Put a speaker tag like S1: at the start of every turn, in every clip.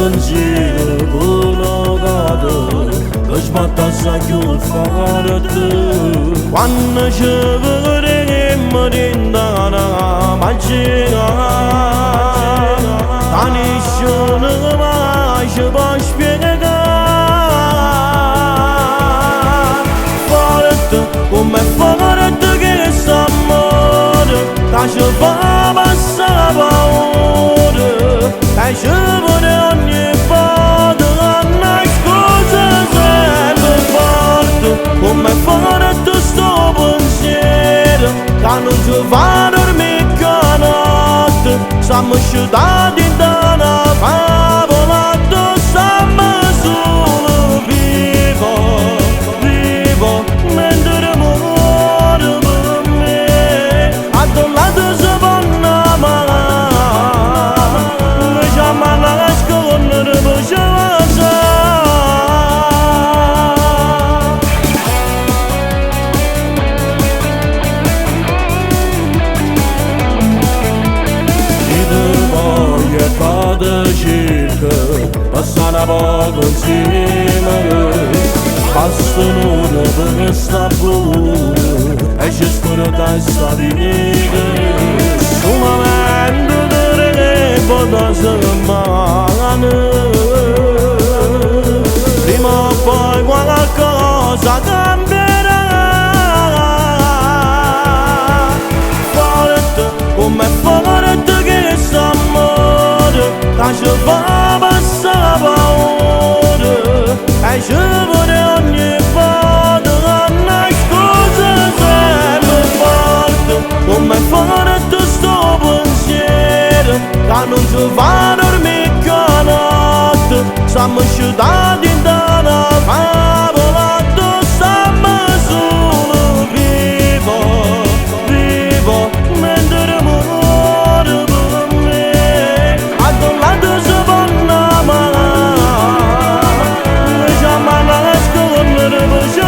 S1: Pensiero collocato che sbatta più forte. Quando ci vedremo dentro una magia, che nessuno mai ci può spiegare. Forte come forte che sta amore, che ci fa passare paura, e ci vuole ogni volta una scusa sempre forte, come forte sto pensiero, che non ci fa dormire più la notte, siamo scetati da una favola, tu siamo solo vivo, vivo, mentre muore per me, a tuo lato si può amare, siamo nascondere per ci Voglio fare circa, passare poco insieme, basta un'ora per sta pure, e ci scorda sta vita. Solamente tre da settimana, prima o poi qualcosa cambierà. Forte come forte che sta amore, che ci fa passare paura, e ci vuole ogni volta una scusa sempre forte, come forte sto pensiero, che non ci fa dormire più la notte, siamo scetati da una favola, tu siamo solo vivo, vivo, mentre muore per me, a tuo lato si può amare, siamo nascondere per ci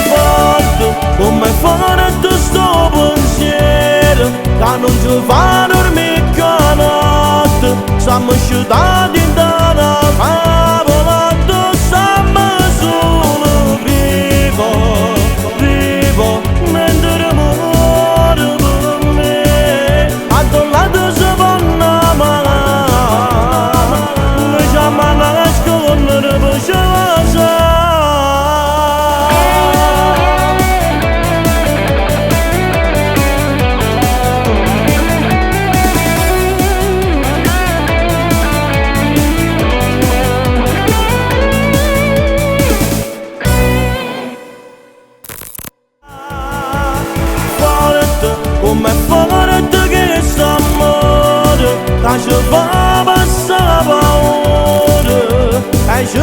S1: Forte come forte sto pensiero, che non ci fa dormire più la notte, siamo scetati da una favola, tu siamo solo vivo, vivo, mentre muore per me, a tuo lato si può amare, siamo nascondere per ci Forte come forte che sta amore, che ci fa passare paura, e ci